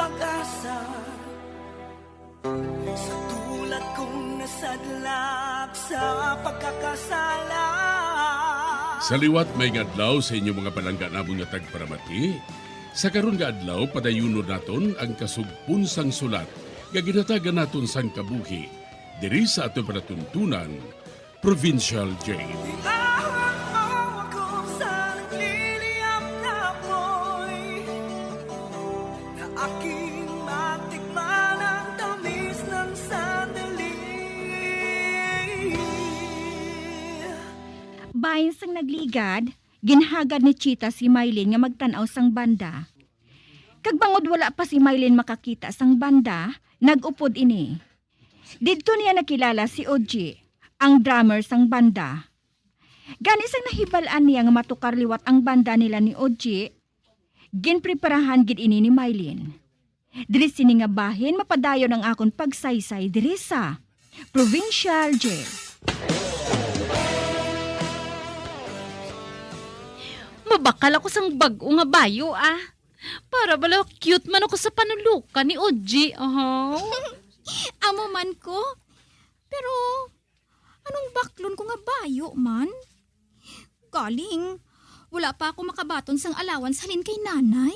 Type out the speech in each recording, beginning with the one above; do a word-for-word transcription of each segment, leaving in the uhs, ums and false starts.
Pag-asa sa tulad kong nasadlak sa pagkakasala. Sa liwat, may nga adlaw sa inyo mga palangga namon nga tagparamati. Sa karon nga adlaw, padayunon naton ang kasugpon sang sulat nga ginhatagan naton sang kabuhi diri sa aton palatuntunan, Provincial Jail. Bitawan mo ako sa nagliliyab na apoy na aking matikman ang tamis ng sandali. Bahin sang nagligad, ginhagad ni Chita si Mylene nga magtan-aw sang banda. Kag bangod wala pa si Mylene makakita sang banda, nag-upod ini. Didto niya nakilala si Oji, ang drummer sang banda. Gani, sang nahibal-an niya nga matukar liwat ang banda nila ni Oji, ginpreparahan gid ini ni Mylene. Diri sini nga bahin mapadayon ang akon pagsaysay diri sa Provincial Jail. Mabakal ako sang bag-o nga bayo, ah. Para bala cute man ako sa panulukan ni Oji, ah. Amo man ko. Pero anong baklon ko nga bayo man? Galing, wala pa ako makabaton sang allowance halin kay nanay.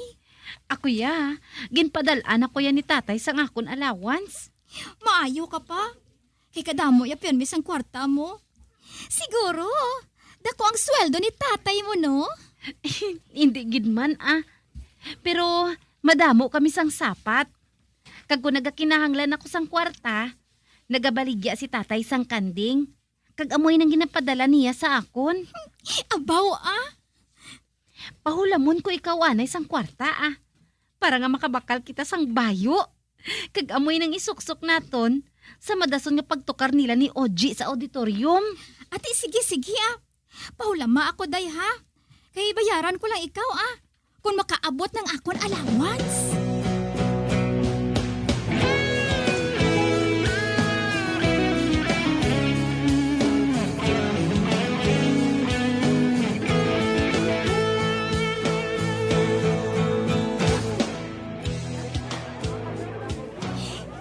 Ako, ya, ginpadal-an ako ya ni tatay sang akon allowance. Maayo ka pa. Kay kadamo ya pirmi sang kwarta mo. Siguro, dako ang sweldo ni tatay mo, no? Hindi gid man, ah. Pero madamo kami sang sapat. Kag kung nagakinahanglan ako sang kwarta, nagabaligya si tatay sang kanding. Kag amoy nang ginapadala niya sa akon. Abaw, ah. Pahulamon ko ikaw anay sang kwarta, ah, para nga makabakal kita sang bayo. Kag amoy nang isuksok naton sa madason nga pagtukar nila ni Oji sa auditorium. Ati, sige, sige, ah. Pahulama ako, day, ha? Kay bayaran ko lang ikaw, ah, kung makaabot ng akon allowance.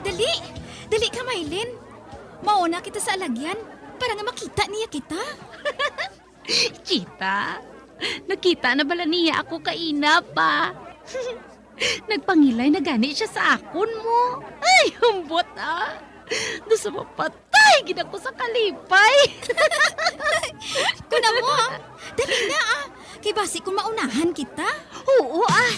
Dali! Dali ka, Mylene! Mauna kita sa alagyan para nga makita niya kita. Chita, nakita na bala niya ako kaina pa? Nagpangilay na gani siya sa akon mo. Ay, humbot, ah. Gusto mapatay gid ako sa kalipay. Kuna mo, ah. Dali na, ah. Kay basi kung maunahan kita. Oo, ah.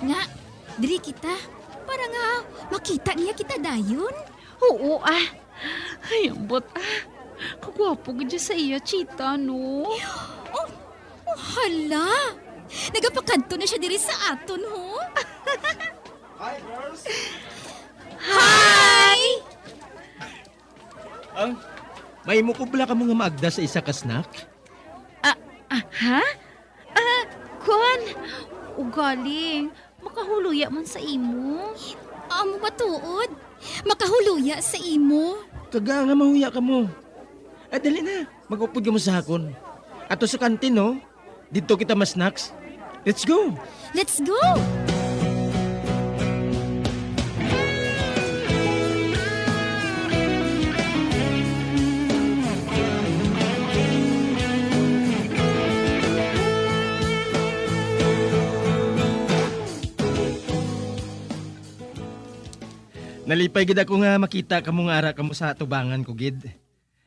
Nga, diri kita, para nga makita niya kita dayon. Oo, ah. Ay, ambot, ah. Kagwapo gid sa iya, Chita, no? Oh, oh, hala! Nagapakadto na siya diri sa aton, ho? Hi, girls! Hi! Ah, may mukubla kamo nga maagda sa isa ka snack? Ah, ah, ha? Ah, kuwan. Ugaling, makahuluya man sa imo. Amo ba tuod? Makahuluya sa imo? Kaga nga mahuya kamo. Ah, dali na. Mag-upod kamo sa akon. Ato sa kantin, no? Didto kita ma-snacks. Let's go! Let's go! Nalipay gid ako nga makita kamo nga ara kamo sa atubangan ko gid.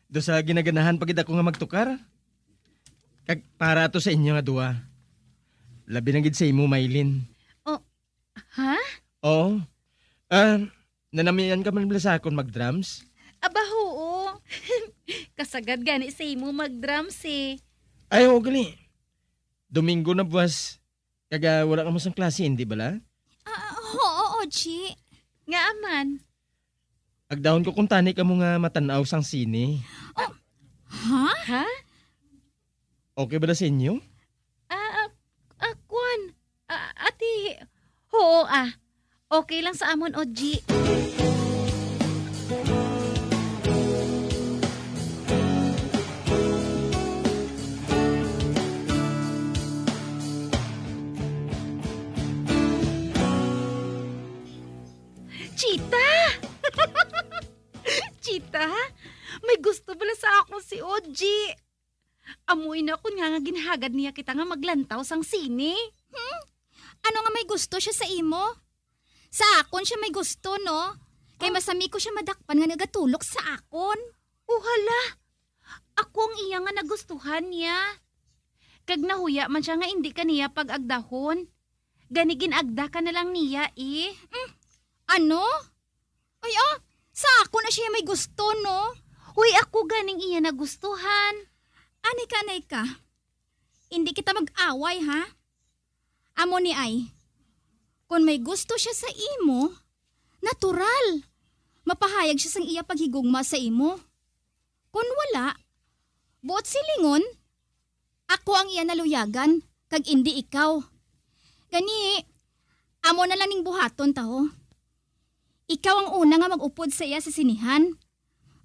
Do sa ginaganahan pa gid ako nga magtukar. Kag para ato sa inyo nga duha. Labi na gid sa imo, Mylene. Oh, ha? Oo. Ah, nanamian ka man bala sa akon mag-drums? Aba, huo. Kasagad gani sa imo mag-drums, eh. Ay, oo, gali. Domingo na buwas. Kag, ah, wala kamo sang klase, hindi bala? Ah, ah, oo, Oji. Ngaa man? Agdahon ko kuntani kamo nga matan-aw sang sine. Oh, ha? Ha? Okay bala sa inyo? Ah, ah, ah, kwan. Ah, ati, oo, ah. Okay lang sa amon, Oji. Chita! Chita, may gusto bala sa akon si Oji. Amo ina kon ngaa nga ginhagad niya kita nga maglantaw sang sine. Hmm? Ano nga may gusto siya sa imo? Sa akon siya may gusto, no? Kay Ah. masami ko siya madakpan nga nagatulok sa akon. O hala, ako ang iya nga nagustuhan niya. Kag nahuya man siya nga indi ka niya pag-agdahon. Gani gin-agda ka na lang niya, eh. Mm. Ano? Ay, ah, sa ako na siya may gusto, no? Uy, ako ganing iya nagustuhan. Anay ka, anay ka. Hindi kita mag-away, ha? Amo ni ay, kung may gusto siya sa imo, natural. Mapahayag siya sang iya paghigugma sa imo. Kung wala, buot silingon, ako ang iya naluyagan, kag indi ikaw. Gani, amo na lang ning buhaton ta, ho. Ikaw ang una nga mag-upod sa iya sa sinihan.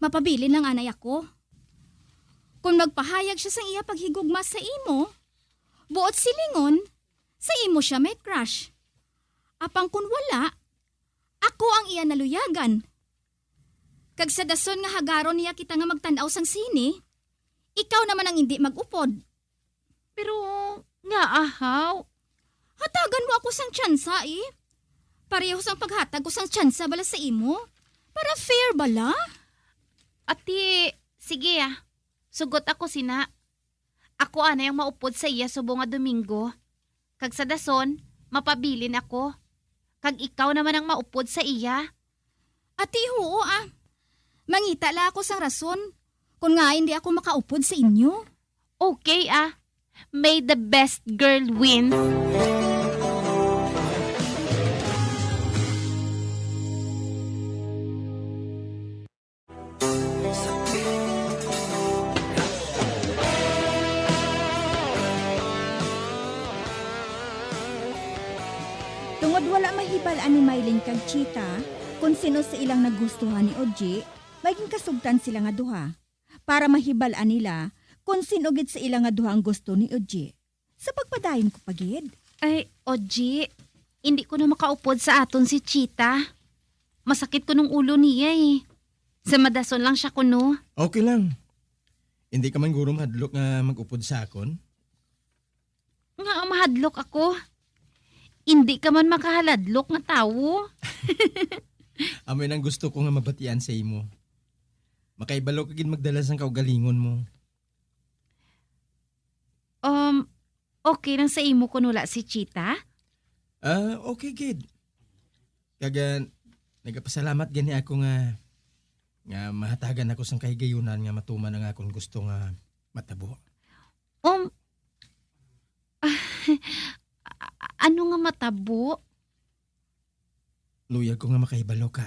Mapabilin lang anay ako. Kung magpahayag siya sang iya paghigugma sa imo, buot silingon, sa imo siya may crush. Apang kung wala, ako ang iya naluyagan. Kag sa dason nga hagaron niya kita nga magtan-aw sang sine, ikaw naman ang indi mag-upod. Pero ngaa, haw? Hatagan mo ako sang tsansa, eh. Pareho sang paghatag ko sang tsansa bala sa imo. Para fair bala. Ati, sige, ah. Sugot ako sina. Ako anay ang maupod sa iya subong nga Domingo. Kag sa dason, mapabilin ako. Kag ikaw naman ang maupod sa iya. Ati, huo, ah. Mangita la ako sang rason kon ngaa hindi ako makaupod sa inyo. Okay, ah. May the best girl wins. Tungod wala mahibal-an ni Mylene kag Chita kon sin-o sa ilang nagustuhan ni Oji, may ginkasugtan sila nga duha para mahibal-an nila kon sin-o gid sa ila nga duha ang gusto ni Oji. Sa pagpadayon ko pa gid. Ay, Oji, indi ko na makaupod sa aton si Chita. Masakit kuno ang ulo niya, eh. Sa madason lang siya kuno. Okay lang. Indi ka man guro mahadlok nga mag-upod sa akon? Ngaa mahadlok ako? Indi ka man makahaladlok nga tawo. Amo yun ang gusto ko nga mabatian sa imo. Makahibalo ka gid magdala sang kaugalingon mo. Um, okay lang sa imo kon wala si Chita? Ah, okay gid. Kag, ah, nagapasalamat gani ako nga, nga mahatagan ako sang kahigayunan nga matuman ang akon gusto nga matabo. Um, a-, ano nga matabo? Luyag ko nga makahibalo ka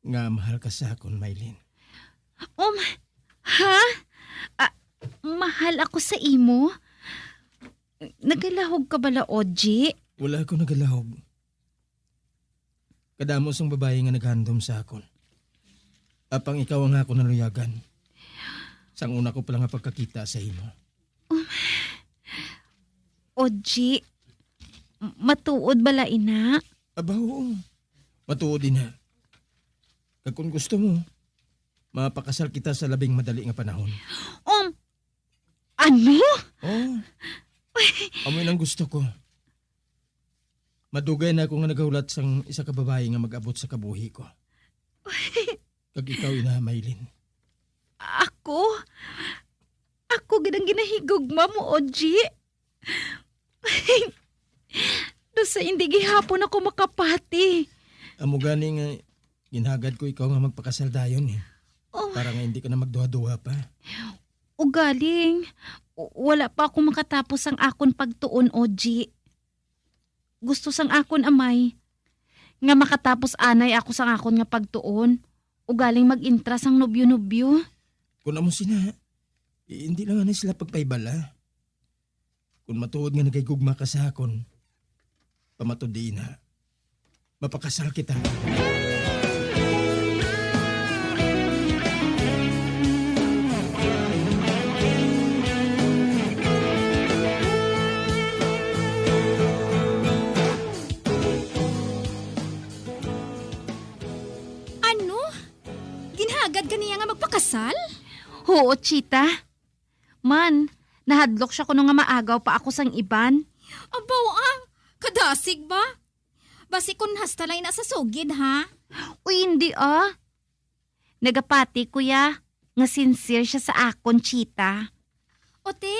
nga mahal ka sa akon, Mylene. Um, ha? Ah, mahal ako sa imo? Nagalahog ka bala, Oji? Wala ako nagalahog. Kadamo sang babayi nga naghandom sa akon. Apang ikaw ang akon naluyagan. Sang una ko pa lang nga pagkakita sa imo. Um, Oji, m-, matuod bala ina? Aba, oo. Matuod ina. Kag kung gusto mo, mapakasal kita sa labing madali nga panahon. Um, ano? Oo. Amo yun ang gusto ko. Madugay na ako nga naghulat sang isa ka babayi nga mag-abot sa kabuhi ko. Kag ikaw, ina, Mylene. Ako? Ako gid ang ginahigugma mo, Oji. Do sa hindi gihapon ako makapati. Amo gani nga ginhagad ko ikaw nga magpakasal dayon, eh. Oh. Para nga hindi ka na magduha-duha pa. Ugaling, w-, wala pa ako makatapos ang akon pagtuon, Oji. Gusto sang akon amay nga makatapos anay ako sang akon nga pagtuon, ugaling mag-intra sang nobyo-nobyo. Kun amo sina, i-, hindi lang anay sila pagpahibala. Kun matuod nga nagahigugma ka sa akon, pamatudi na, mapakasal kita. ka niya nga magpakasal? Huo, Chita. Man, nahadlok sia kuno nga maagaw pa ako sang iban. Abaw, ah, kadasig ba? Basi kun hasta lang ina sa sugid, ha? Uy, hindi, ah. Nagapati ko ya nga sincere sia sa akon, Chita. O ti,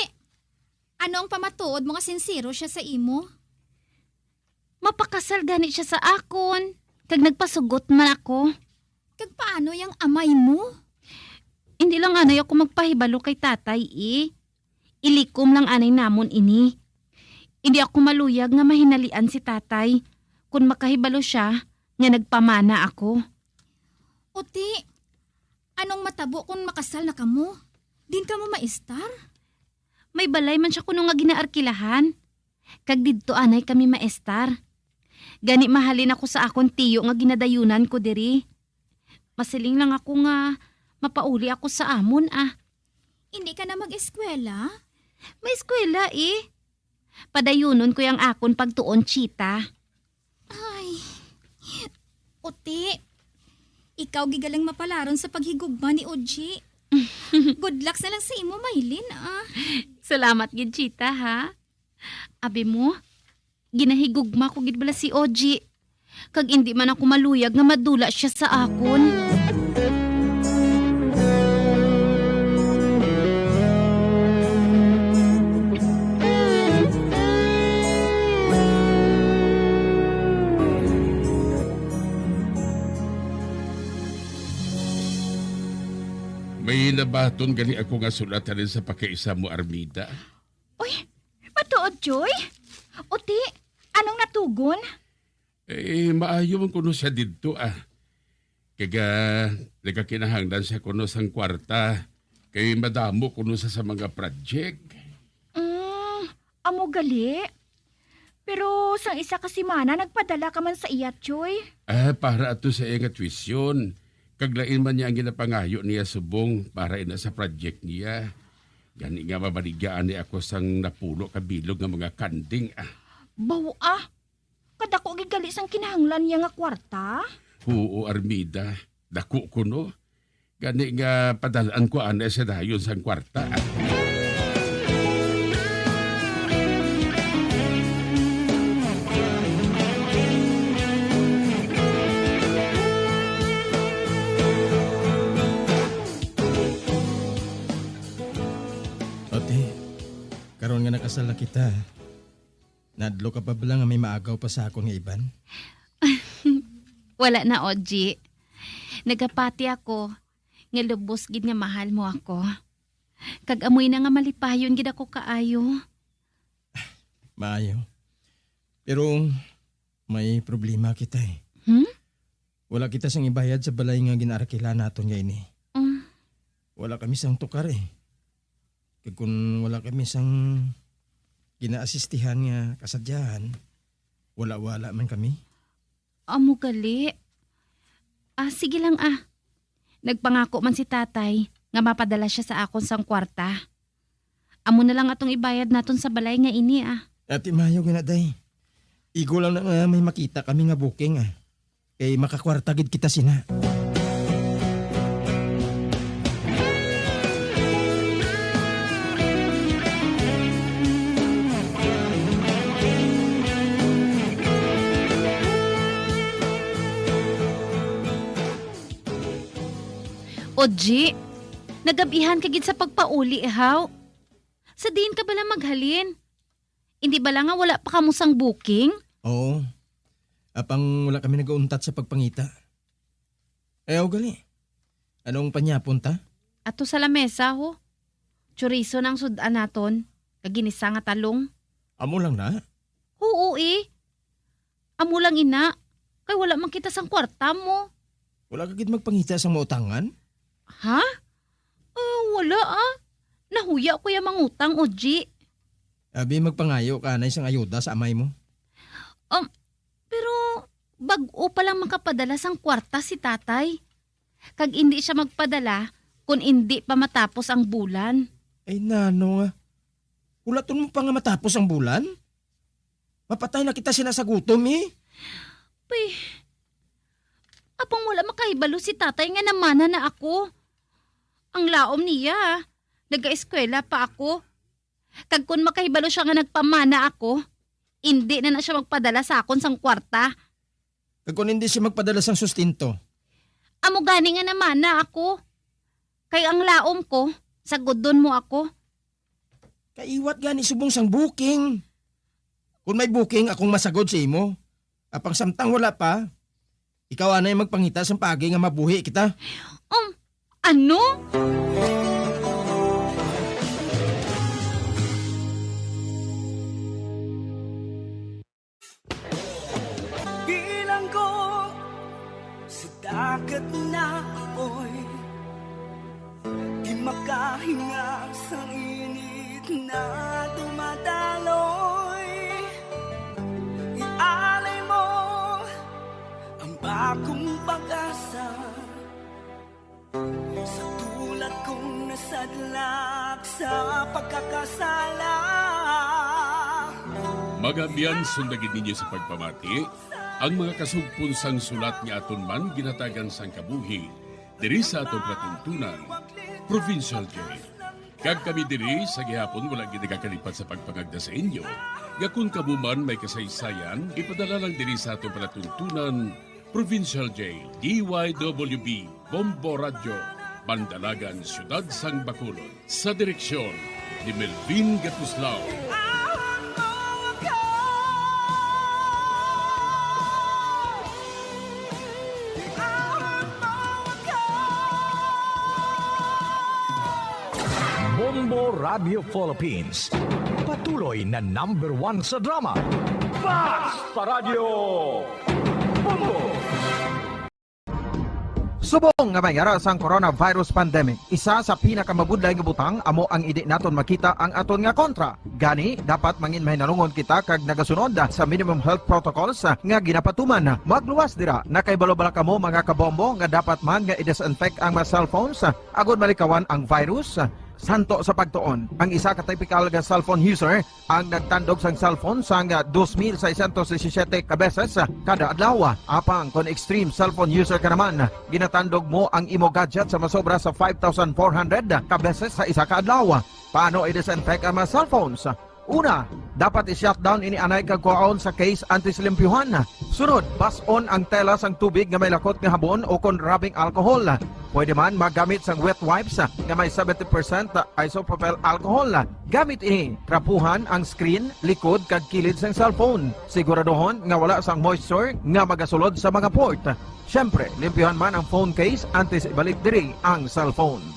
ano ang pamatuod mo nga sincero sia sa imo? Mapakasal gani sia sa akon, kag nagpasugot man ako. Kag paano yang amay mo? Hindi lang anay ako magpahibalo kay tatay, eh. Ilikom lang anay namon ini. Hindi ako maluyag nga mahinalian si tatay kon makahibalo sia nga nagpamana ako. O ti, anong matabo kon makasal na kamo? Din kamo maestar? May balay man sia kuno nga ginaarkilahan. Kag didto anay kami maestar. Gani mahalin ako sa akon tiyo nga ginadayunan ko diri. Masiling lang ako nga mapauli ako sa amon, ah. Hindi ka na mag-eskwela? May eskwela, eh. Padayunon ko yang akon pagtuon, Chita. Ay, uti. Ikaw gigaling mapalaron sa paghigugma ni Oji. Good luck na lang sa imo, Maylin, ah. Salamat gid, Chita, ha? Abi mo, ginahigugma ko gid bala si Oji. Kag indi man ako maluyag nga madula sia sa akon. May nabaton gani ako nga sulat halin sa pakiisa mo, Armida. Uy, matuod, Joy? Uti, anong natugon? Eh, maayo man kuno siya didto, ah. Kag, ah, nagakinahanglan siya kuno sang kwarta. Kay madamo kuno sa, sa mga project. Mm, amo gali. Pero sang isa ka semana, nagpadala ka man sa iya, Choy. Ah, para ato sa iya nga tuition. Kag lain man niya ang ginapangayo niya subong para ina sa project niya. Gani nga mabaligyaan ni ako sang napulo ka bilog nga mga kanding, ah. Baw, ah. Kadako gid gali sang kinahanglan niya nga kwarta? Oo, Armida. Dako kuno. Gani nga padalaan ko anay siya dayon sang kwarta. Ate, karon nga nakasal na kita, nadlo ka pa bala nga may maagaw pa sa akon nga iban? Wala na, Oji. Nagapati ako nga lubos gid nga mahal mo ako. Kag amoy na nga malipayon gid ako kaayo. Maayo. Pero may problema kita, eh. Hmm? Wala kita sang ibayad sa balay nga ginaarkila naton nga ini. Ah. Wala kami sang tukar, eh. Kag kun wala kami sang ginaasistihan nga kasadyahan, wala-wala man kami. Amo gali. Ah, sige lang, ah. Nagpangako man si tatay nga mapadala sia sa akon sang kwarta. Amo na lang atong ibayad naton sa balay nga ini, ah. Ati, maayo gina, day. Igo lang na nga may makita kami nga booking, ah. Kay makakwarta gid kita sina. Oji, nagabihan ka gid sa pagpauli, haw? Sa diin ka bala maghalin? Indi bala nga wala pa kamo sang booking? Oo. Apang wala kami nagauntat sa pagpangita. Eh, aw gali. Anong panyapon ta? Ato sa lamesa, ho. Chorizo nang sud-an naton, kag ginisa nga talong. Amo lang na? Huo, eh. Amo lang ina, kay wala man kita sang kwarta mo. Wala ka gid magpangita sang mautangan? Ha? Ah, wala, ah. Nahuya ko ya mangutang, Oji. Abi, magpangayo ka anay sang ayuda sa amay mo. Um, pero bag-o pa lang makapadala sang kwarta si tatay. Kag indi sia magpadala kon indi pa matapos ang bulan. Ay, nano nga? Hulaton mo pa nga matapos ang bulan? Mapatay na kita sina sa gutom, eh. Pay, apang wala makahibalo si tatay nga namana na ako. Ang laom niya, nagaeskwela pa ako. Kag kon makahibalo sia nga nagpamana ako, indi na na sia magpadala sa akon sang kwarta. Kag kon indi sia magpadala sang sustento? Amo gani nga namana ako. Kay ang laom ko, sagudon mo ako. Kaiwat gani subong sang booking. Kon may booking, akong masagod sa imo. Apang samtang wala pa, ikaw anay magpangita sang paagi nga mabuhi kita. Um, ano? Bilanggo sa dagat na apoy, di makahinga sa init na dumadaloy. Ialay mo ang bagong pag-asa sa tulad kong nasadlak sa pagkakasala. Mga abyan, sundagin ninyo sa pagpamati ang mga kasugpon sang sulat nga aton man ginatagan sang kabuhi diri sa aton palatuntunan, Provincial Jail. Kag kami diri sa gihapon wala gid nagakalipat sa pagpangagda sa inyo nga kon kamo man may kasaysayan, ipadala lang diri sa aton palatuntunan, Provincial Jail, D Y W B, Bombo Radyo, Bandalagan, Siyudad sang Bacolod. Sa direksyon ni Melvin Gatuslao. Bombo Radio Philippines. Patuloy na number one sa drama. Basta Radyo Bombo! Subong nga may ara sang coronavirus pandemic, isa sa pinakamabudlay nga butang amo ang indi naton makita ang aton nga kontra. Gani, dapat mangin mahinalungon kita kag nagasunod sa minimum health protocols nga ginapatuman. Magluwas dira, nakahibalo bala kamo, mga kabombo, nga dapat man nga i-disinfect ang mga cellphones agod malikawan ang virus? Santo sa pagtuon, ang isa ka typical nga cellphone user ang nagtandog sang cellphone sang dos mil seiscientos disisiete ka beses kada adlaw. Apang kon extreme cellphone user ka naman, ginatandog mo ang imo gadget sa masobra sa five thousand four hundred ka beses sa isa ka adlaw. Paano i-disinfect ang mga cellphones? Una, dapat i-shutdown ini anay kag kuhaon sa case antes limpyuhan. Sunod, bas-on ang tela sang tubig nga may lakot nga habon o kon rubbing alcohol. Pwede man magamit sang wet wipes nga may seventy percent isopropyl alcohol. Gamit ini, trapuhan ang screen, likod kag kilid sang cellphone. Siguraduhon nga wala sang moisture nga magasulod sa mga port. Siyempre, limpyuhan man ang phone case antes ibalik diri ang cellphone.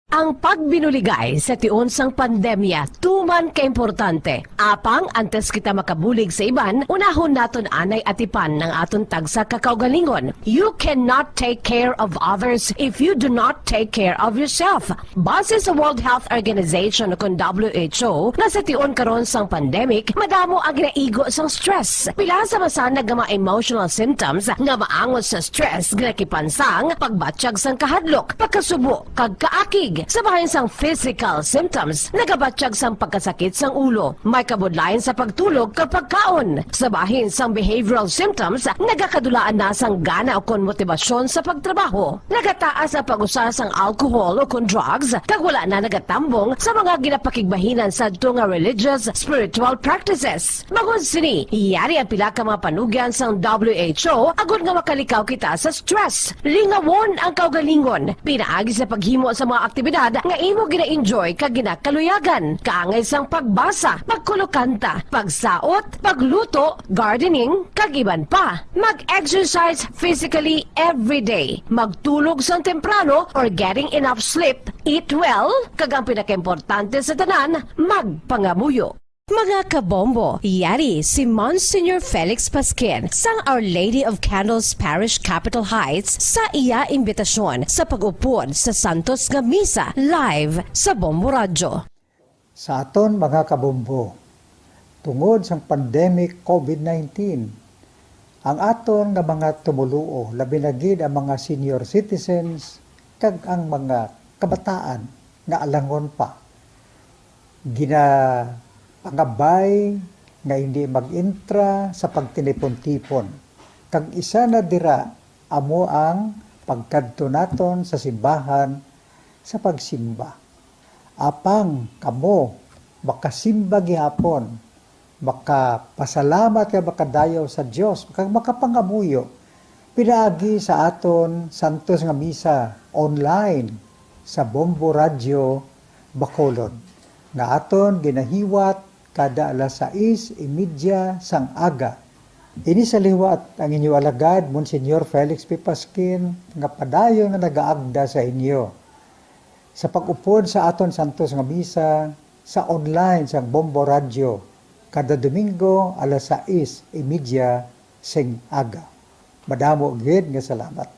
Ang pagbinuligay sa tion sang pandemya tuman ka importante. Apang antes kita makabulig sa iban, unahon naton anay atipan ang aton tagsa ka kaugalingon. You cannot take care of others if you do not take care of yourself. Base sa World Health Organization ukon W H O, nga sa tion karon sang pandemic, madamo ang ginaigo sang stress. Pila sa masanag nga mga emotional symptoms nga maangot sa stress ginakipan sang pagbatyag sang kahadlok, pagkasubo, kag kaakig. Sa bahin sang physical symptoms, nagabatyag sang pagkasakit sang ulo, may kabudlayan sa pagtulog kag pagkaon. Sa bahin sang behavioral symptoms, nagakadulaan na sang gana ukon motibasyon sa pagtrabaho. Nagataas ang pag-usa sang alcohol ukon drugs, kag wala na nagatambong sa mga ginapakigbahinan sadto nga religious, spiritual practices. Bangod sini, yari ang pila ka mga panugyan sang W H O agod nga makalikaw kita sa stress. Lingawon ang kaugalingon pinaagi sa paghimo sa mga aktibidad nga imo gina-enjoy kag ginakaluyagan, kaangay sang pagbasa, pagkulokanta, pagsaot, pagluto, gardening, kag iban pa. Mag-exercise physically every day. Magtulog sang temprano or getting enough sleep. Eat well, kag ang pinakaimportante sa tanan, magpangamuyo. Mga kabombo, yari si Monsignor Felix Pasquin sang Our Lady of Candles Parish, Capitol Heights, sa iya imbitasyon sa pag-upod sa santos nga misa live sa Bombo Radyo. Sa aton mga kabombo, tungod sang pandemic COVID nineteen, ang aton nga mga tumoluo, labi na gid ang mga senior citizens kag ang mga kabataan nga alangon pa, ginapangabay nga hindi mag-intra sa pagtinipon-tipon, kag isa na dira amo ang pagkadto naton sa simbahan sa pagsimba. Apang kamo makasimba gihapon, makapasalamat kag makadayaw sa Dios, kag makapangamuyo pinaagi sa aton santos nga misa online sa Bombo Radyo Bacolod, nga aton ginahiwat kada alas sais y media sang aga. Ini sa liwat ang inyo alagad, Monsignor Felix P. Pasquin, nga padayon nga nagaagda sa inyo sa pag-upod sa aton santos nga misa sa online sang Bombo Radyo kada Domingo alas sais y media sing aga. Madamo gid nga salamat.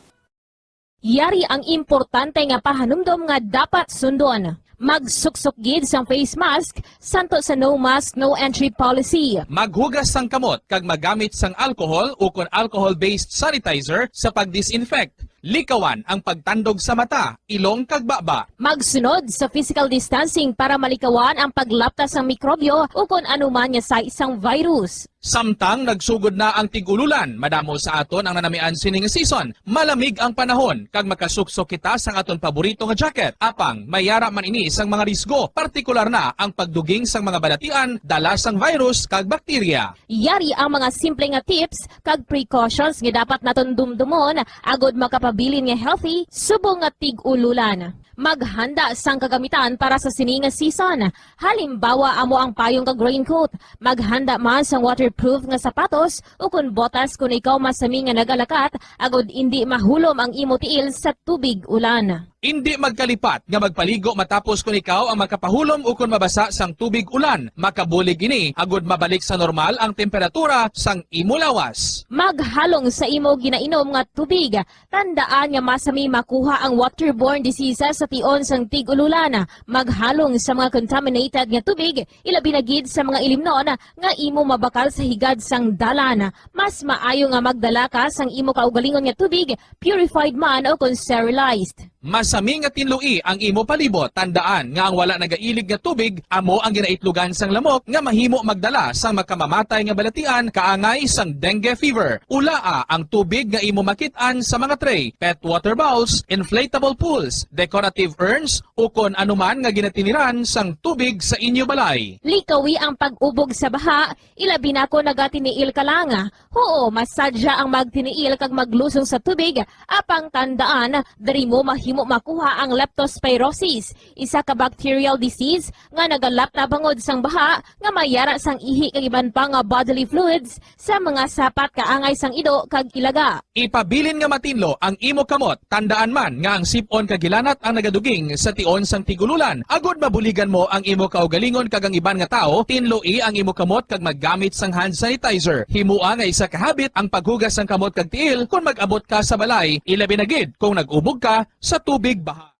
Yari ang importante nga pahanumdom nga dapat sundon. Magsuksok gid sang face mask, santo sa no mask, no entry policy. Maghugas sang kamot kag magamit sang alcohol ukon alcohol-based sanitizer sa pag-disinfect. Likawan ang pagtandog sa mata, ilong kag baba. Magsunod sa physical distancing para malikawan ang paglapta sang mikrobyo ukon anuman nga sais sang virus. Samtang nagsugod na ang tig-ululan, madamo sa aton ang nanamian sini nga season. Malamig ang panahon, kag makasuksok kita sang aton paborito nga jacket. Apang, may yara man ini sang mga risgo, partikular na ang pagduging sang mga balatian, dala sang virus kag bakterya. Yari ang mga simple nga tips kag precautions nga dapat naton dumdumon agod makapabilin nga healthy subong nga tig-ululan. Maghanda sang kagamitan para sa sini nga season. Halimbawa, amo ang payong kag raincoat. Maghanda man sang waterproof nga sapatos ukon botas kon ikaw masami nga nagalakat, agod indi mahulom ang imo tiil sa tubig ulan. Indi magkalipat nga magpaligo matapos kon ikaw ang makapahulom ukon mabasa sang tubig ulan. Makabulig ini agod mabalik sa normal ang temperatura sang imo lawas. Maghalong sa imo ginainom nga tubig. Tandaan nga masami makuha ang waterborne diseases sa tion sang tig-ululan. Maghalong sa mga contaminated nga tubig, ilabi na gid sa mga ilimnon nga imo mabakal sa higad sang dalan. Mas maayo nga magdala ka sang imo kaugalingon nga tubig, purified man o kon sterilized. Masami nga tinloi ang imo palibot. Tandaan nga ang wala nagailig nga tubig amo ang ginaitlogan sang lamok nga mahimo magdala sang makamamatay nga balatian kaangay sang dengue fever. Ulaa ang tubig nga imo makit-an sa mga tray, pet water bowls, inflatable pools, decorative urns, ukon anuman nga ginatiniran sang tubig sa inyo balay. Likawi ang pag-ubog sa baha, ilabi na kon nagatiniil ka lang. Huo, masadya ang magtiniil kag maglusong sa tubig, apang tandaan, diri mo mahimo makuha ang leptospirosis, isa ka bacterial disease nga nagalapta bangod sang baha nga may yara sang ihi kag iban pa nga bodily fluids sa mga sapat kaangay sang ido kag ilaga. Ipabilin nga matinlo ang imo kamot. Tandaan man nga ang sip-on kag hilanat ang nagaduging sa tion sang tig-ululan. Agod mabuligan mo ang imo kaugalingon kag ang iban nga tawo, tinloi ang imo kamot kag maggamit sang hand sanitizer. Himoa nga isa ka habit ang paghugas sang kamot kag tiil kon mag-abot ka sa balay, ilabi na gid kon nag-ubog ka sa tubig baha.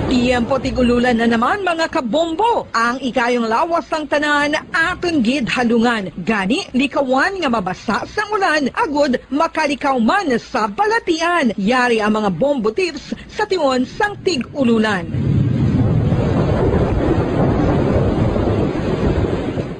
Tiyempo tig-ululan na naman, mga kabombo. Ang ikayong lawas sang tanan aton gid halungan. Gani, likawan nga mabasa sang ulan agud makalikaw man sa balatian. Yari ang mga bombo tips sa tion sang tig-ululan.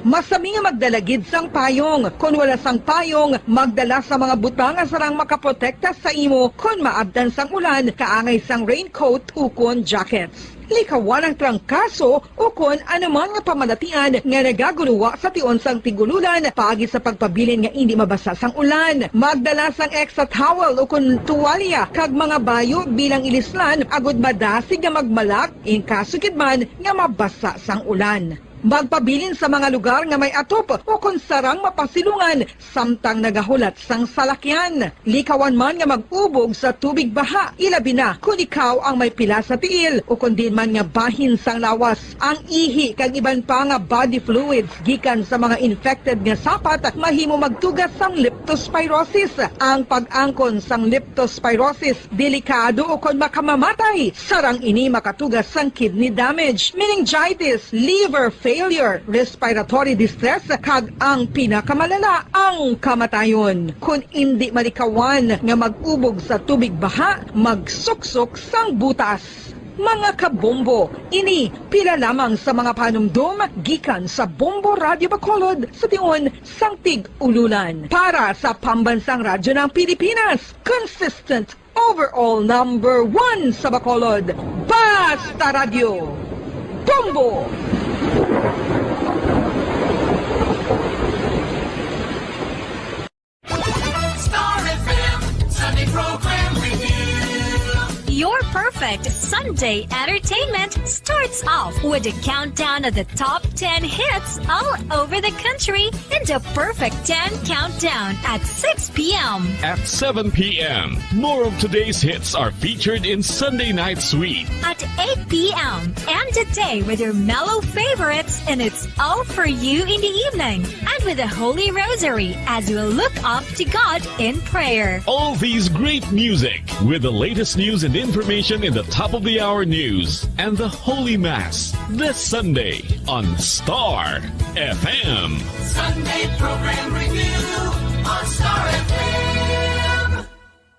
Masami nga magdala gid sang payong. Kon wala sang payong, magdala sa mga butang nga sarang makaprotekta sa imo kon maabtan sang ulan, kaangay sang raincoat ukon jackets. Likawan ang trangkaso ukon anuman nga pamalatian nga nagaguluwa sa tion sang tig-ululan paagi sa pagpabilin nga indi mabasa sang ulan. Magdala sang extra towel ukon tuwalya kag mga bayo bilang ilislan agud madasig nga magmalak in kaso gid man nga mabasa sang ulan. Magpabilin sa mga lugar nga may atop ukon sarang mapasilungan samtang nagahulat sang salakyan. Likawan man nga mag-ubog sa tubig baha, ilabi na kon ikaw ang may pila sa tiil ukon diin man nga bahin sang lawas. Ang ihi kag iban pa nga body fluids gikan sa mga infected nga sapat mahimo magtuga sang leptospirosis. Ang pag-angkon sang leptospirosis delikado ukon makamamatay. Sarang ini makatuga sang kidney damage, meningitis, liver failure, respiratory distress, kag ang pinakamalala, ang kamatayon. Kon indi malikawan nga mag-ubog sa tubig baha, magsuksok sang butas. Mga kabombo, ini pila lamang sa mga panumdom gikan sa Bombo Radyo Bacolod sa tion sang Tig-Ululan. Para sa Pambansang Radyo ng Pilipinas, consistent overall number one sa Bacolod, Basta Radyo, Bombo! Star F M Sunday Program Review. Your perfect Sunday entertainment starts off with a countdown of the top ten hits all over the country in the Perfect ten Countdown at six p m. At seven p m, more of today's hits are featured in Sunday Night Sweet. At eight p m, end the day with your mellow favorites, and it's all for you in the evening. And with the Holy Rosary as we look up to God in prayer. All these great music with the latest news and information in the top of the hour news and the Holy Mass this Sunday on Star F M. Sunday Program Review on Star F M.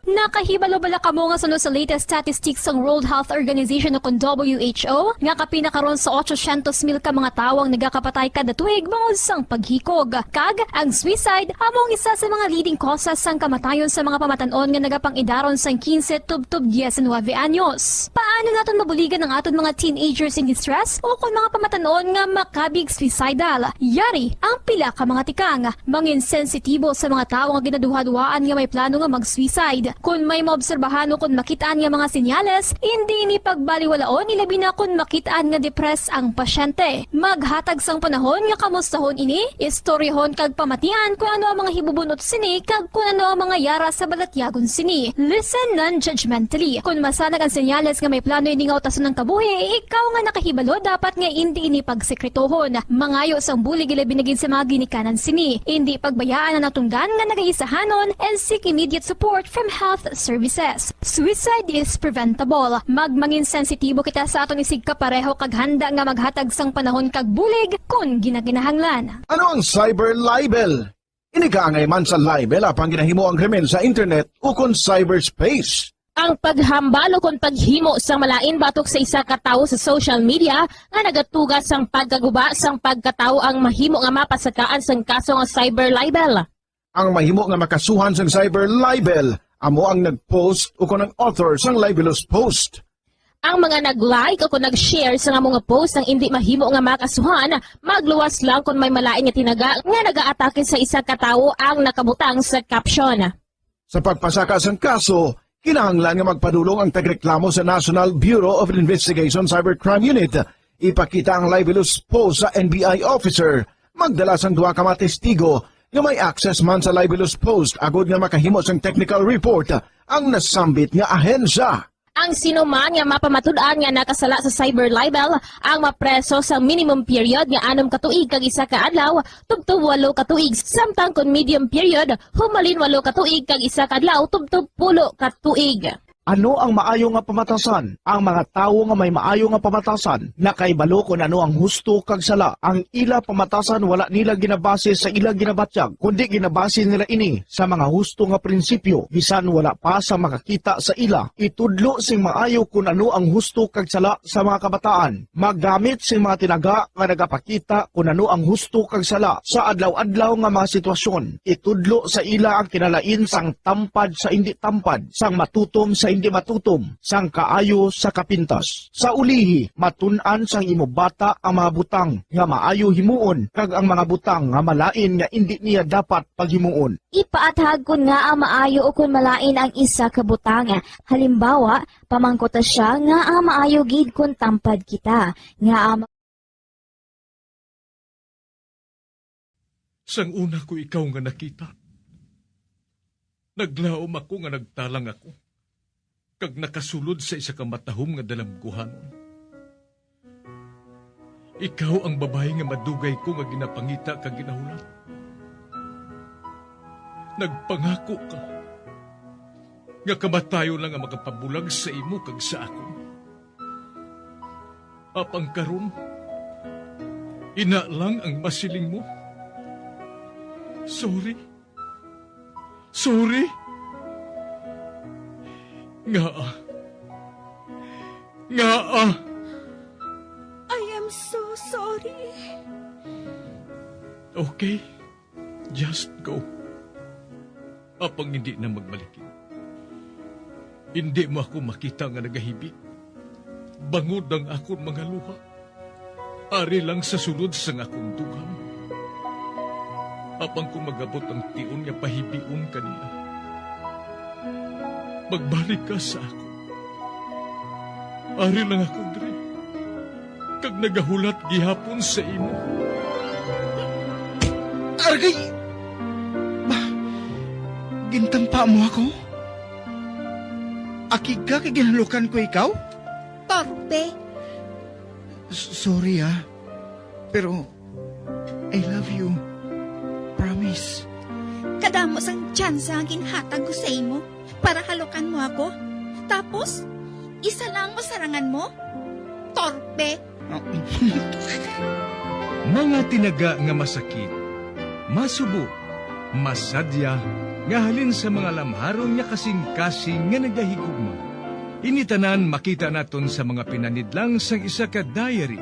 Nakahibalo bala kamo nga suno sa latest statistics sang World Health Organization o kon W H O, nga kapin na karon sa ochocientos mil ka mga tawo ang nagakapatay kada tuig bangod sang paghikog? Kag ang suicide amo ang isa sa mga leading causes sang kamatayon sa mga pamatan-on nga nagapang-idaron sang quince tubtob diecinuebe anyos. Paano naton mabuligan ang aton mga teenagers in distress o kon mga pamatan-on nga makabig suicidal? Yari ang pila ka mga tikang. Mangin sensitibo sa mga tawo nga ginaduhaduhaan nga may plano nga mag-suicide. Kon may maobserbahan o kon makit-an nga mga senyales, indi ini pagbaliwalaon, ilabi na kon makit-an nga depressed ang pasyente. Maghatag sang panahon nga kamustahon ini, istoryahon kag pamatian kon ano ang mga hibubun-ot sini kag kon ano ang mga yara sa balatyagon sini. Listen non-judgmentally. Kon masanag ang senyales nga may plano ini nga utason ang kabuhi, ikaw nga nakahibalo dapat nga indi ini pagsekretohon. Mangayo sang bulig ilabi na gid sa mga ginikanan sini. Indi pagbayaan ang natungdan nga nagaisahanon and seek immediate support from health services. Suicide is preventable. Magmangin sensitibo kita sa aton isigkapareho kag handa nga maghatag sang panahon kag bulig kon ginakinahanglan. Ano ang cyber libel? Ini kaangay man sa libel apang ginahimo ang krimen sa internet ukon cyberspace. Ang paghambal ukon paghimo sang malain batok sa isa ka tawo sa social media nga nagatuga sang pagkaguba sang pagkatawo ang mahimo nga mapasakaan sang kaso nga cyber libel. Ang mahimo nga makasuhan sang cyber libel amo ang nag-post ukon ang author sang libelous post. Ang mga nag-like o kon nag-share sa amo nga post ang indi mahimo nga makasuhan, magluwas lang kon may malain nga tinaga nga nagaatake sa isa ka tawo ang nakabutang sa caption. Sa pagpasaka sang kaso, kinahanglan nga magpadulong ang tagreklamo sa National Bureau of Investigation Cybercrime Unit. Ipakita ang libelous post sa N B I officer. Magdala sang duha ka mga testigo nga may access man sa libelous post agod nga makahimo sang technical report ang nasambit nga ahensya. Ang sino man nga mapamatud-an nga nakasala sa cyber libel ang mapreso sa minimum period nga anom ka tuig kag isa ka adlaw tubtob walo ka tuig, samtang kon medium period, humalin walo ka tuig kag isa ka adlaw tubtob pulo ka tuig. Ano ang maayo nga pamatasan? Ang mga tawo nga may maayo nga pamatasan nakahibalo kon ano ang husto kag sala. Ang ila pamatasan wala nila ginabase sa ila ginabatyag, kundi ginabase nila ini sa mga husto nga prinsipyo, bisan wala pa sa makakita sa ila. Itudlo sing maayo kon ano ang husto kag sala sa mga kabataan. Maggamit sing mga tinaga nga nagapakita kon ano ang husto kag sala sa adlaw-adlaw nga mga sitwasyon. Itudlo sa ila ang kinalain sang tampad sa indi tampad, sang matutom sa indi matutom, sang kaayo sa kapintas. Sa ulihi, matun-an sang imo bata ang mga butang nga maayo himuon kag ang mga butang nga malain nga indi niya dapat paghimuon. Ipaathag kon ngaa maayo ukon malain ang isa ka butang. Halimbawa, pamangkuta sia ngaa maayo gid kon tampad kita, ngaa ma- Sang una ko ikaw nga nakita, naglaom ako nga nagtalang ako, kag nakasulod sa isa ka matahom nga dalamguhanon. Ikaw ang babayi nga madugay ko nga ginapangita kag ginahulat. Nagpangako ka nga kamatayon lang ang makapabulag sa imo kag sa akon. Apang karon, ina lang ang masiling mo. Sorry. Sorry. Ngaa? Ngaa? I am so sorry. Okay, just go. Apang hindi na magbalikin. Hindi mo ako makita nga nagahibik, bangod ang akon mga luha. Ari lang sa sulod sang akon dugang. Apang kon mag-abot ang tion nga pahibion ka niya, magbalik ka sa akon. Ari lang ako diri, kag nagahulat gihapon sa imo. Argay! Ba, gintampa mo ako? Akig ka kay ginhalukan ko ikaw? Torpe! S-, sorry, ah. Pero, I love you. Promise. Kadamo sang tsansa nga ginhatag ko sa imo para halukan mo ako. Tapos, isa lang masarangan mo? Torpe! Mga tinaga nga masakit, masubo, masadya, nga halin sa mga lamharon nga kasing-kasing nga nagahigugma. Ini tanan makita naton sa mga pinanidlang sang isa ka diary.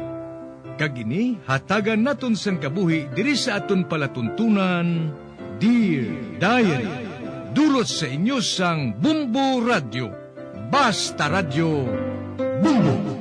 Kag ini hatagan naton sang kabuhi diri sa aton palatuntunan, Dear Diary. Dulot sa inyo sang Bumbo Radyo. Basta Radyo, Bumbo.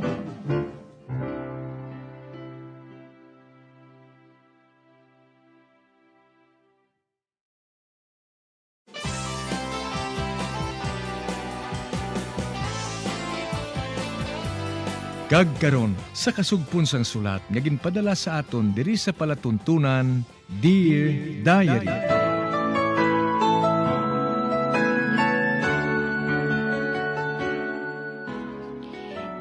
Kag karon, sa kasugpon sang sulat nga ginpadala sa aton diri sa palatuntunan, Dear Diary.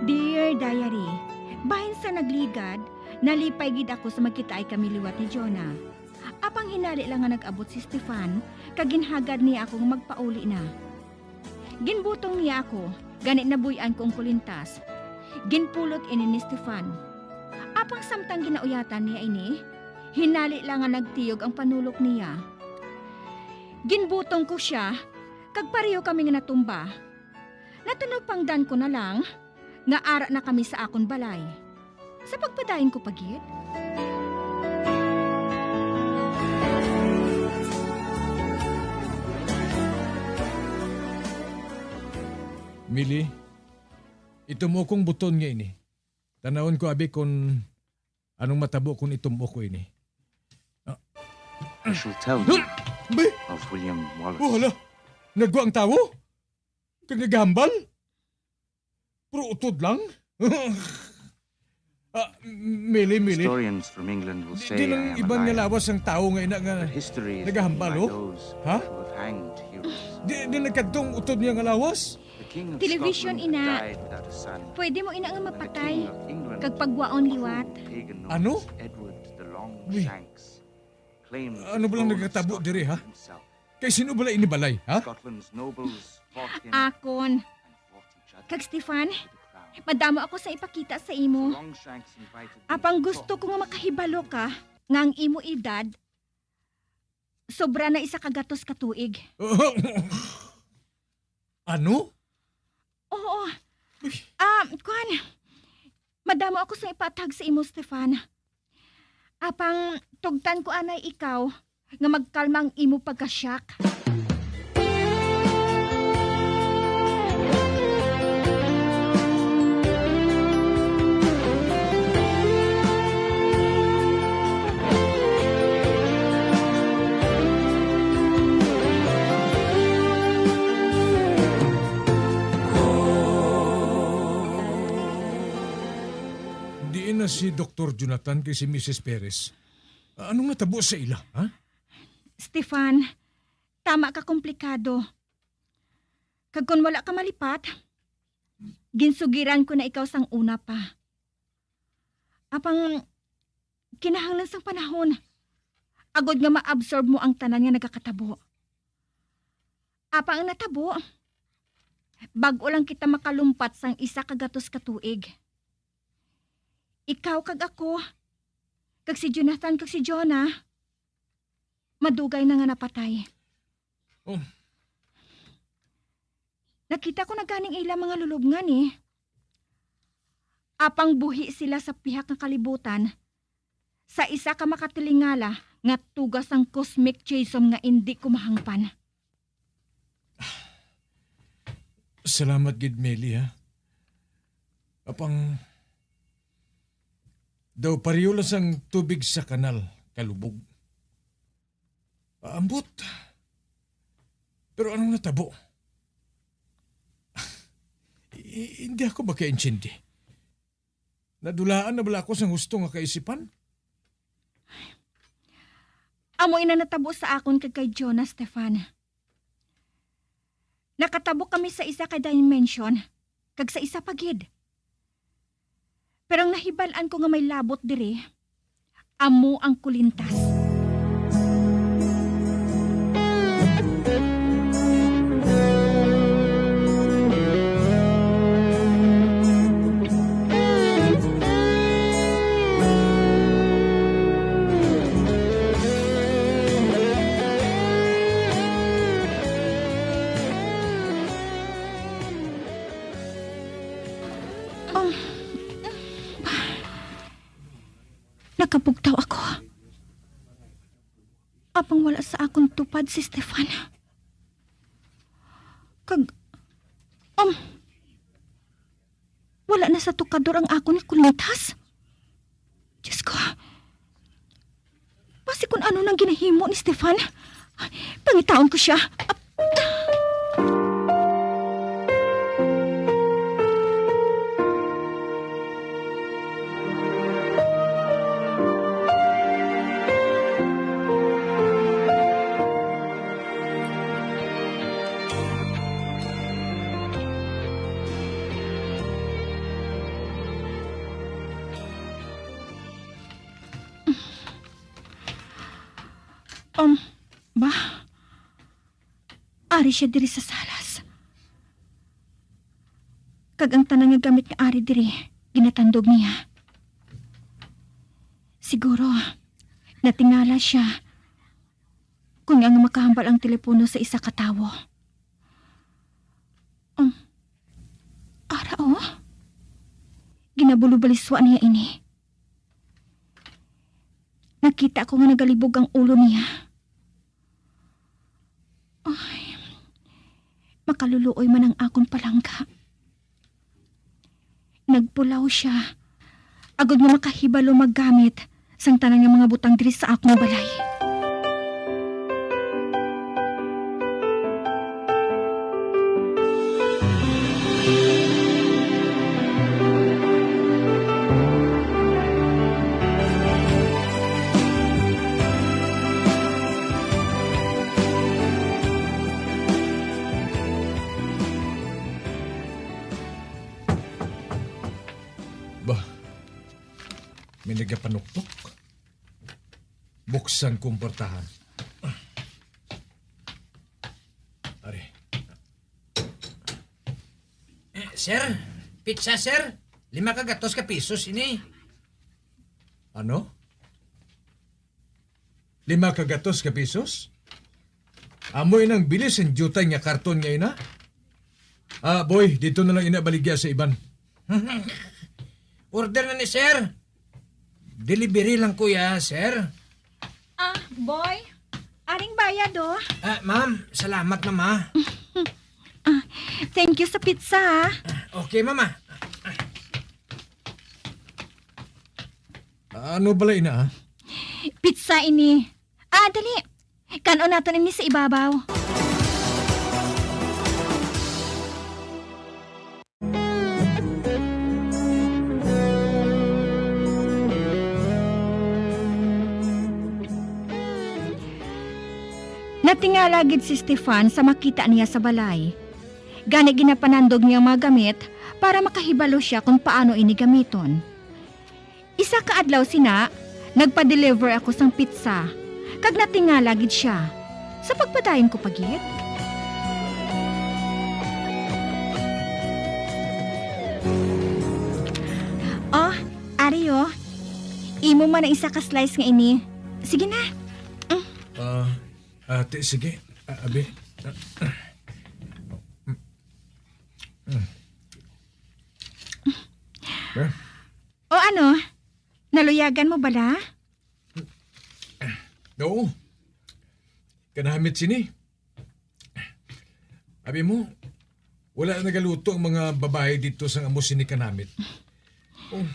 Dear Diary, bahin sa nagligad, nalipay gid ako sa magkitaay kami liwat ni Jonah. Apang hinali lang nga nag-abot si Stefan, kag ginhagad niya ako nga magpauli na. Ginbutong niya ako, gani nabuy-an ko ang kulintas. Ginpulot ini ni Stefan. Apang samtang ginauyatan niya ini, hinali lang nga nagtiyog ang panulok niya. Ginbutong ko sia, kag pareho kami nga natumba. Natunupangdan ko na lang nga ara na kami sa akon balay. Sa pagpadayon ko pa gid. Mili, itum-o kong buton nga ini. Tanawon ko abi kon anong matabo kon itum-o ko ini. Ah. I shall tell you Huh! Be! Of William Wallace. Oh, hala! Nagwa ang tawo? Kag nagahambal? Pero utod lang? Ah, Mili, Mili. Historians from England will Di, say di lang I am iban nga alive. Lawas ang tawo nga ina nga But history is nagahambal, written by oh? Those Ha? Who have hanged heroes. Di, di nagkadtong utod niya nga lawas? The King of Television, Scotland ina. Had died without a son. Pwede mo ina nga mapatay. And the King of England, kag pagwaon a liwat. Cruel pagan nobles, Ano? Edward the Longshanks, Uy. Claimed Ano ba lang the throne of nagkatabo Scotland diri, ha? Himself. Kay sino bala ini balay, ha? Scotland's nobles fought him Akon. And fought each other Kag Stefan, for the crown. Madamo ako sa ipakita sa imo. So Longshanks invited them Apang to gusto talk. Ko nga makahibalo ka nga ang imo edad sobra na isa ka gatos ka tuig. Ano? Oo. Uy. Ah, kwan. Madamo ako sa ipatag sa imo, Stefan. Apang tugtan ko anay ikaw nga magkalma ang imo pagka-shock. Diin na si Doktor Jonathan kay si Misis Perez? Anong natabo sa ila, ha? Stefan, tama ka komplikado. Kag kon wala ka malipat, ginsugiran ko na ikaw sang una pa. Apang kinahanglan sang panahon, agod nga ma-absorb mo ang tanan nga nagakatabo. Apang ang natabo, bag-o lang kita makalumpat sang isa ka gatos ka tuig. Ikaw kag ako, kag si Jonathan kag si Jonah, madugay na nga napatay. Oh. Nakita ko na ganing ila mga lulubngan, eh. apang buhi sila sa pihak nga kalibutan, sa isa ka makatilingala nga tuga sang cosmic chaism nga indi ko mahangpan. Salamat gid, Meli, ha? Apang daw pareho lang sang tubig sa kanal, kalubog. Ambot. Pero anong natabo? I- hindi ako makaintindi. Nadulaan na bala ako sang husto nga kaisipan? Amo ina natabo sa akon kag kay Jonas, Stefan. Nakatabo kami sa isa ka dimension, kag sa isa pa gid. Pero ang nahibal-an ko nga may labot diri, amo ang kulintas. Um, nakabugtaw ako. Apang wala sa akon tupad si Stefan. Kag, um, wala na sa tukador ang akon nga kulintas. Diyos ko, basi kung ano nang ginahimo ni Stefan. Pangitaon ko siya. Um, ba? Ari siya diri sa salas. Kag ang tanan nga gamit nga ari diri, ginatandog niya. Siguro, natingala siya kung nga makahambal ang telepono sa isa ka tawo. Um, ara, oh. Ginabulubaliswa niya ini. Nakita ko nga nagalibog ang ulo niya. Ay, makaluluoy man ang akon palangga. Nagpulaw siya, agod nga makahibalo maggamit sang tanan nga mga butang diri sa akon balay. Ba, may nagapanuktok. Buksan kong portahan. Ari. Eh, sir, pizza, sir. Lima ka gatos ka pisos ini. Ano? Lima ka gatos ka pisos? Amo inang bili sang diutay nga karton nga ina? Ah, boy, dito na lang ina baligya sa iban. Order na ni sir. Delivery lang, kuya, sir. Ah, boy, aring bayad, oh. Ah, ma'am, salamat, ma'am, ah. Ah, thank you sa pizza, ah. Okay, ma'am, ah. Ano bala ina, ah? Pizza ini. Ah, dali. Kan-on naton ini sa ibabaw. Natingala gid si Stefan sa makita niya sa balay. Gani ginapanandog niya ang mga gamit para makahibalo sia kon paano ini gamiton. Isa ka adlaw sina, nagpa-deliver ako sang pizza, kag natingala gid sia. Sa pagpadayon ko pa gid. Oh, ari, oh. Imo man ang isa ka slice nga ini. Sige na. Mm. Ah, ate, sige. Ah, abi. Ah, ah. Mm. Mm. Eh? Ano? Naluyagan mo bala? Oo. Kanamit sini. Abi mo, wala nagaluto ang mga babayi didto sang amo sini kanamit. Oh,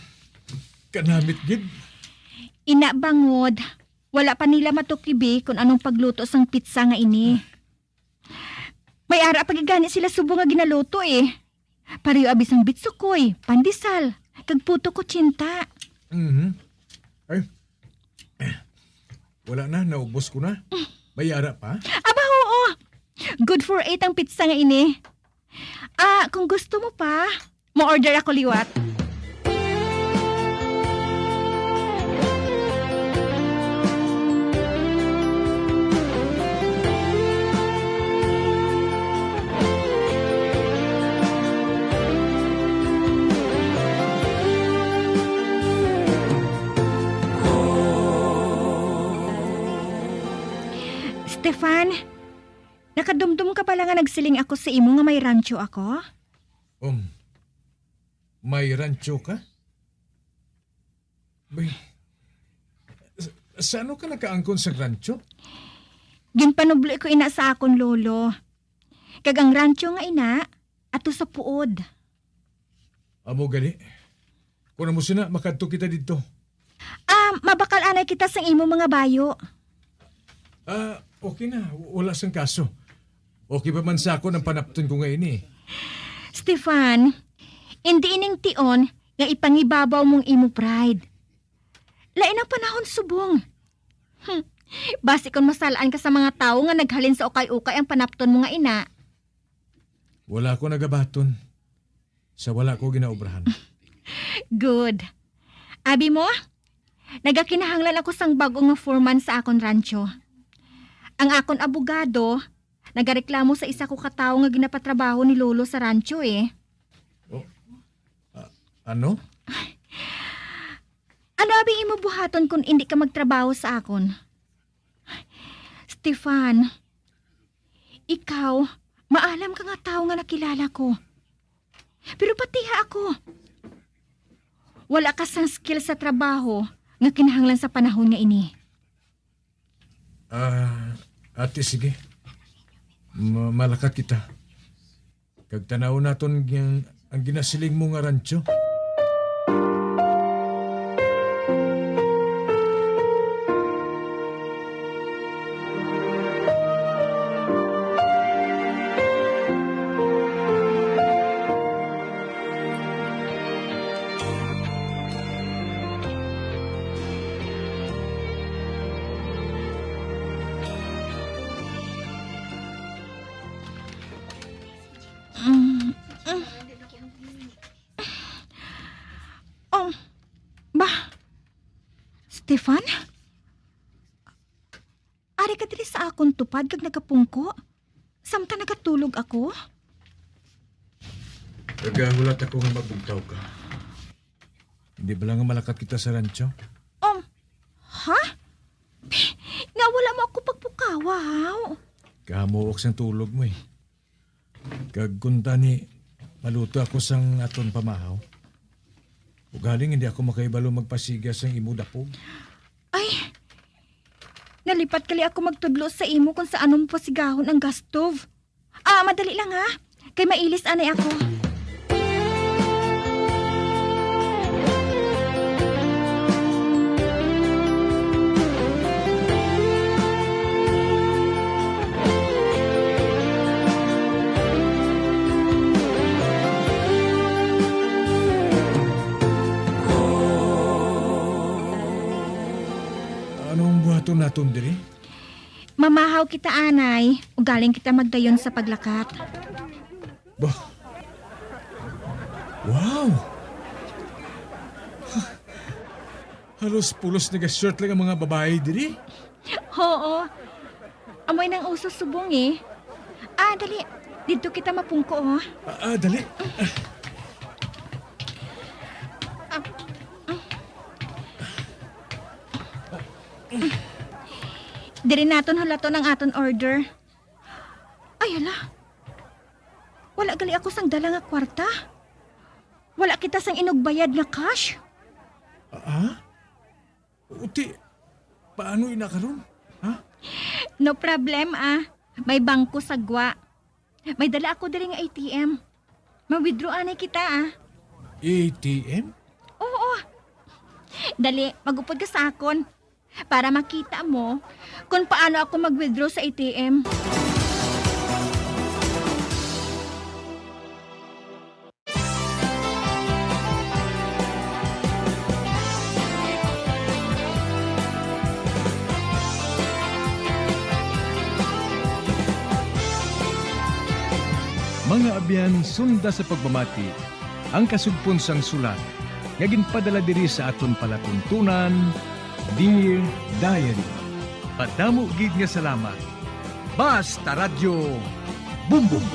kanamit gid. Ina bangod, wala pa nila matukibi kon anong pagluto sang pizza nga ini. May ara pa gid gani sila subong nga ginaluto, eh. Pareho abi sang bitsukoy, pandesal, kag puto kutsinta. Mhm. Ay. Wala na, naubos ko na. May ara pa? Aba, oo. Good for eight ang pizza nga ini. Ah, kung gusto mo pa, mo-order ako liwat. Stefan, nakadumdom ka bala nga nagsiling ako sa imo nga may rancho ako? Um, may rancho ka? Bay, sa, sa ano ka nakaangkon sa rancho? Ginpanubli ko ina sa akon lolo. Kag ang rancho nga ina, ato sa puod. Amo gali. Kung amo sina, makadto kita didto. Ah, mabakal anay kita sang imo mga bayo. Ah, okay na. Wala sang kaso. Okay pa man sa akon ang panapton ko nga ini. Stefan, indi ining tion nga ipangibabaw mong imo pride. Lain ang panahon subong. Hmm. Basi kon masalaan ka sa mga tawo nga naghalin sa ukay-ukay ang panapton mo nga ina. Wala ko nagabaton sa wala ko ginaobrahan. Good. Abi mo, nagakinahanglan ako sang bag-o nga foreman sa akon rancho. Ang akon abogado nagareklamo sa isa ko ka tawo nga ginapatrabaho ni Lolo sa rancho, eh. Oh, ah, ano? Ano abi imo buhaton kon indi ka magtrabaho sa akon? Stefan, ikaw, maalam ka nga tawo nga nakilala ko. Pero patiha ako. Wala ka sang skill sa trabaho nga kinahanglan sa panahon nga ini. Ah, ate, sige. Ma-, malakat kita. Kag tan-awon naton ang, ang ginasiling mo nga rancho. Mm, mm. Oh, ba? Stefan? Ari ka diri sa akon tupad kag nagapungko? Samtang nagatulog ako? Nagahulat ako nga magbugtaw ka. Hindi ba lang nga malakat kita sa rancho? Um, ha? Nga wala mo ako pagpukawa, haw? Kahamuok sang tulog mo, eh. Kag kuntani, maluto ako sang aton pamahaw. Ugaling hindi ako makahibalo magpasiga sang imo dapog. Ay, nalipat gali ako magtudlo sa imo kung sa ano mo pasigahon ang gas stove. Ah, madali lang ha. Kay mailis anay ako. Anong buhaton naton diri? Mamahaw kita anay, ugaling kita magdayon sa paglakat. Bah. Wow! Halos pulos naga-short lang ang mga babayi diri. Oo. Amoy nang uso subong eh. Ah, dali. Didto kita mapungko, oh. Ah, ah, dali. Ah, ah. Diri naton hulaton ang aton order. Ay, hala. Wala gali ako sang dala nga kwarta. Wala kita sang inugbayad nga cash. Ah? Uti, paano ina karon? Ha? No problem, ah. May bangko sa gwa. May dala ako diri nga A T M. Mag-withdraw anay kita, ah. A T M? Oo. Dali, magupod ka sa akon para makita mo kung paano ako mag-withdraw sa A T M. Mga abyan, sunda sa pagpamati ang kasugpon sang sulat nga ginpadala diri sa aton palatuntunan, Dear Diary. Padamo gid nga salamat. Basta Radyo Bumbong.